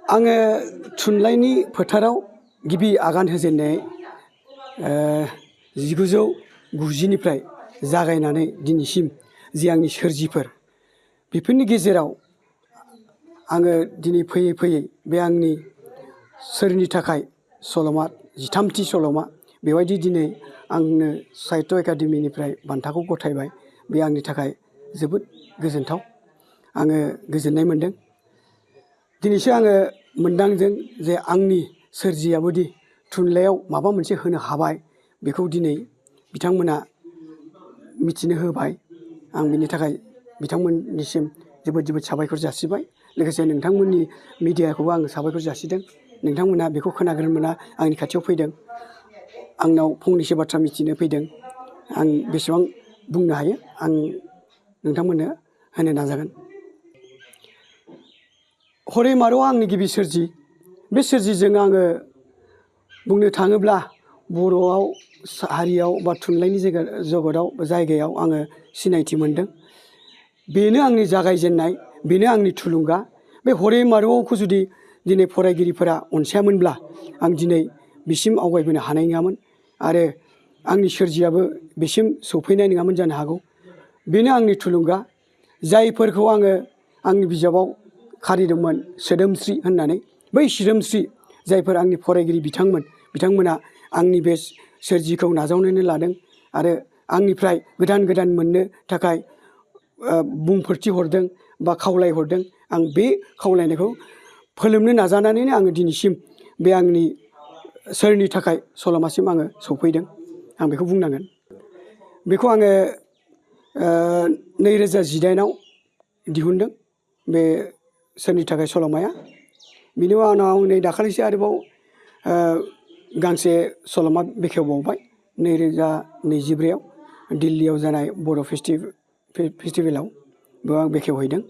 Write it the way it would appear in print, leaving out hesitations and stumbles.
आङो थुनलाइनि फोथाराव गिबि आगान होजेननाय 1990निफ्राय जागायनानै दिनैसिम जि आंनि सोरजिफोर बेफोरनि गेजेराव आङो दिनै फैयै फैयै बे आंनि सोरनि थाखाय सल'मा 13थि सल'मा बेबायदि दिनै आंनो साहित्य एकाडेमिनिफ्राय बान्थाखौ गथायबाय। बे आंनि थाखाय जोबोद गोजोनथाव। आङो गोजोननाय मोनदों। दिनैसो आङो मोनदांदों जे आंनि सोरजियाबोदि थुनलाइयाव माबा मोनसे होनो हाबाय, बेखौ दिनै बिथांमोना मिथिनो होबाय। आं बिनि थाखाय बिथांमोननिसिम जोबोद जोबोद साबायखर जासिबाय। लोगोसे नोंथांमोननि मिडियाखौबो आङो साबायखर जासिदों। नोंथांमोना बेखौ खोनाग्रोनो मोना आंनि खाथियाव फैदों, आंनाव फंनैसो बाथ्रा मिथिनो फैदों। आं बेसेबां बुंनो हायो आं नोंथांमोननो होनो नाजागोन। हरै मारुवा आंनि गिबि सोरजि। बे सोरजिजों आङो बुंनो थाङोब्ला बर'आव हारियाव बा थुनलाइनि जगतआव जायगायाव आङो सिनायथि मोनदों। बेनो आंनि जागायजेननाय, बेनो आंनि थुलुंगा। बे हरै मारुवाखौ जुदि दिनै फरायगिरिफोरा अनसायामोनब्ला आं दिनै बिसिम आवगायबोनो हानाय नङामोन आरो आंनि सोरजियाबो बिसिम सौफैनाय नङामोन जानो हागौ। बेनो आंनि थुलुंगा। जायफोरखौ आङो आंनि बिजाबाव खारिदोंमोन सोदोमस्रि होननानै, बै सोदोमस्रि जायफोर आंनि फरायगिरि बिथांमोना आंनि बे सोरजिखौ नाजावनोनो लादों आरो आंनिफ्राय गोदान गोदान मोननो थाखाय बुंफोरथि हरदों बा खावलायहरदों। आं बे खावलायनायखौ फोलोमनो नाजानानैनो आङो दिनैसिम बे आंनि सोरनि थाखाय सल'मासिम आङो सौफैदों। आं बेखौ बुंनांगोन। बेखौ आङो 2018आव दिहुनदों बे सोरनि थाखाय सल'माया। बिनि उनाव नै दाखालिसो आरोबाव गांसे सल'मा बेखेवबावबाय 2024आव दिल्लीयाव जानाय बर' फेस्टिभेलाव बेयाव आं बेखेवहैदों।